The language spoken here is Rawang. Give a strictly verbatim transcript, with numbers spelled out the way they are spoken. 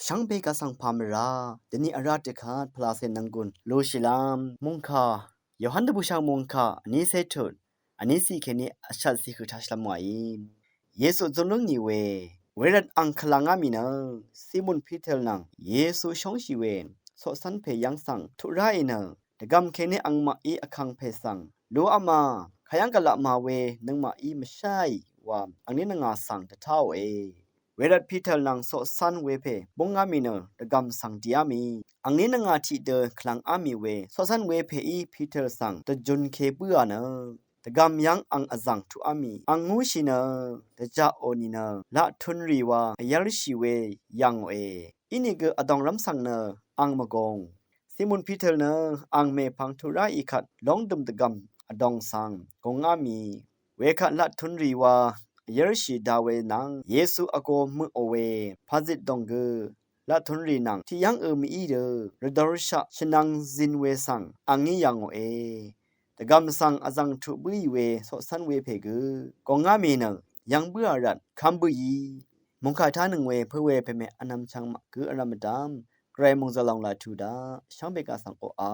Shvngbe gvsvng pà mvrá dvni vrá dvkvt pvlacè nvnggùn lushìlv́m mungkà Yohan dvbùshv̀ng mungkà vní cé tut vní cì kèní vshvt cì høq tashvlv́m wàí. Yesu zun lúngì we, wervt ang kvlvngá mì nø Simon Piter nvng Yesu shóngshì we coqcv́n pè yv́ng svng tuq ráì nø dvgv̀m kèní angmaqí vkangpè svng luqv́m a, kayv́ng gvlaq mà we nøngmaqí mvsháì wa angní nvngà svng dvtáòe. Wervt Piter nvng coqcv́n wepè búngá mì nø dvgv̀m svng dìá mì angní nvngà tiqdø kvlvngá mì we coqcv́n wepèí Piter svng dvjunke bǿà nø dvgv̀m yv́ng ang vzv̀ng tuqá mì ang ngúshì nø dvjaqò nìnø laqtun rì wa vyv́rshì we yv̀ngòe. Inìgø vdòngrv́m svng nø ang mvgùng Simon Piter nø ang mèpvng tuq ráì kvt lóngdø̀m dvgv̀m vdòng svng gungá mì wekvt laqtun rì wa vyv́rshì da we nvng Yesu vgō møqò we pazit dòng gø laqtun rì nvng tiqyv́ng ø mv-í dø rvdorshaq shvnvng zin we svng angí yv̀ngòe. Dvgv̀m svng vzv̀ng tuq bǿì we coqcv́n wepè gø gungá mì nø yv̀ng bǿà rvt kv́m bǿì. Mungkà tánøng we pø̄ we pèmè vnvm chvng maq gǿ vrv̄m vdv́m Gvray mòngzø̀l lòng laq tuq daq shvngbe gaq svng oqà.